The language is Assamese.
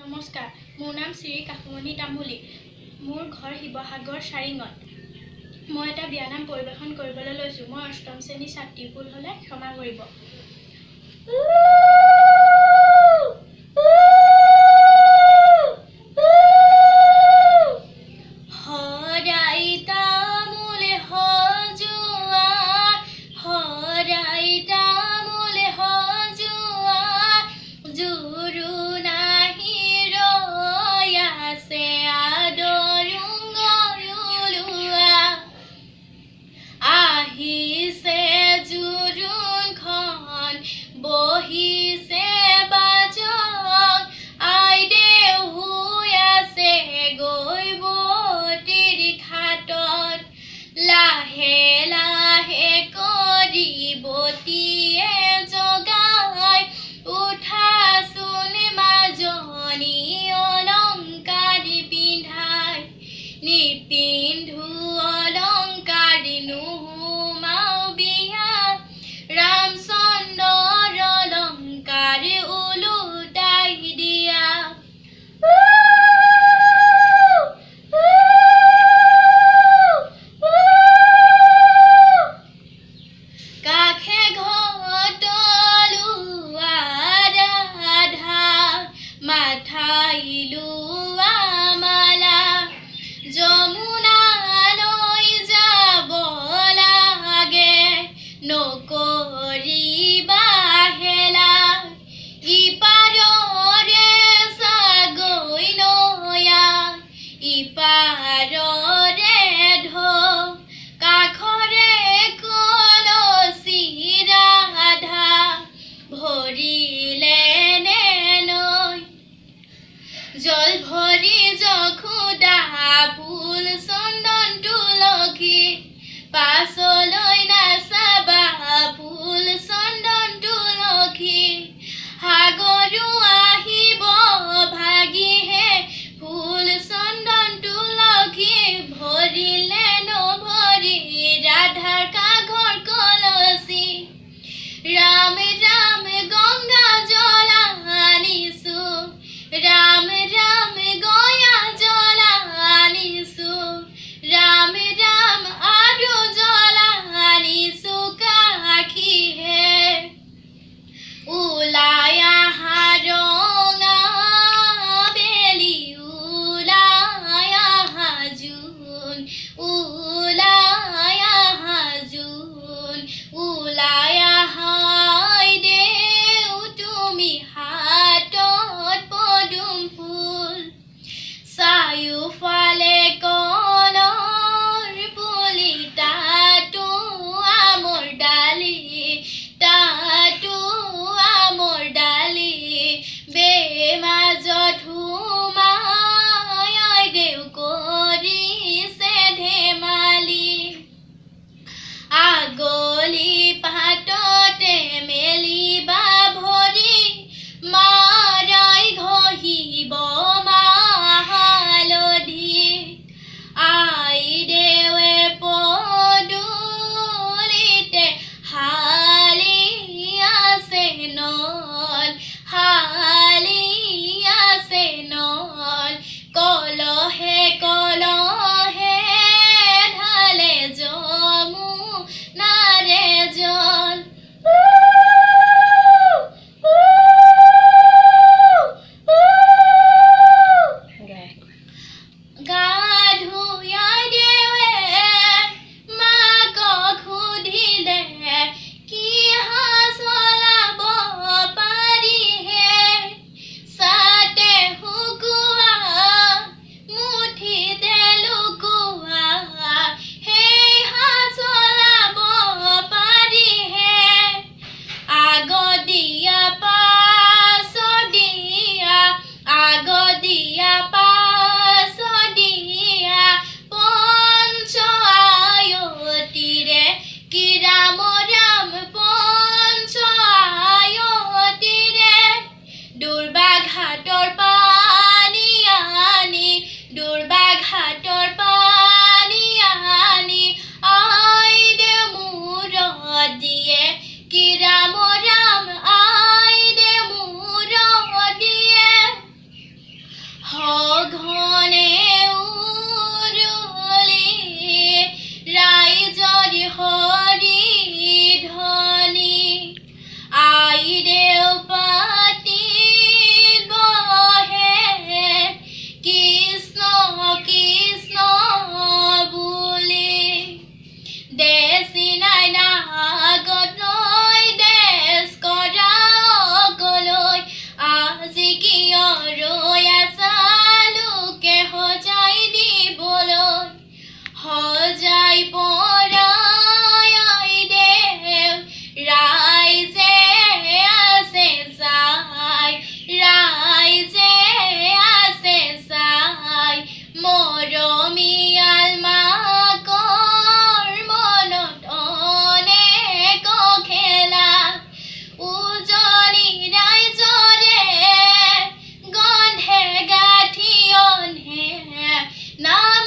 নমস্কাৰ, মোৰ নাম শ্ৰী কাশুমণি তামুলী। মোৰ ঘৰ শিৱসাগৰ চাৰিঙত। মই এটা বিয়ানাম পৰিৱেশন কৰিবলৈ লৈছোঁ। মই অষ্টম শ্ৰেণীৰ ছাত্ৰী। ভুল হ'লে ক্ষমা কৰিব। সদায় তামোল সজোৱা, সদায় তামোল সজোৱা, জোৰো নাহি ৰৈ আছে আদৰুং ওলোৱা। আহিছে জোৰোণখন, বহিছে বাজক, আইদেউ শুই আছে গৈবতীৰ ঘাটত। লাহে লাহে কৰি বতীয়ে জগাই, উঠাচোন মাজনী অলংকাৰ পিন্ধাই। নিপিন্ধো অলংকাৰ নোসোমাও বিয়া, ৰামচন্দ্ৰৰ অলংকাৰ ওলোটাই দিয়া। কাষে ঘটলোৱা ৰাধা, মাথাই লোৱা মালা, যমুনালৈ যাব লাগে, নকৰিবা হেলা। ইপাৰৰে চাগৈ নয়া, ইপাৰৰে ঢৌ, কাষৰে কলচী ৰাধা, ভৰিলে নে নৈ। জল ভৰি যশোদা ফুল চন্দন তুলসী, পাছলৈ নাচাবা ফুল চন্দন তুলসী। সাগৰো আহিব ভাগিহে ফুল চন্দন তুলসী, ভৰিলে নভৰি ৰাধাৰ কাঘৰ কলচী। ৰাম ৰাম গংগা জল আনিছো, ৰাম ৰাম গয়া জল আনিছো, ৰাম ৰাম আৰু জল আনিছো। মাথিয়ন হে নাম।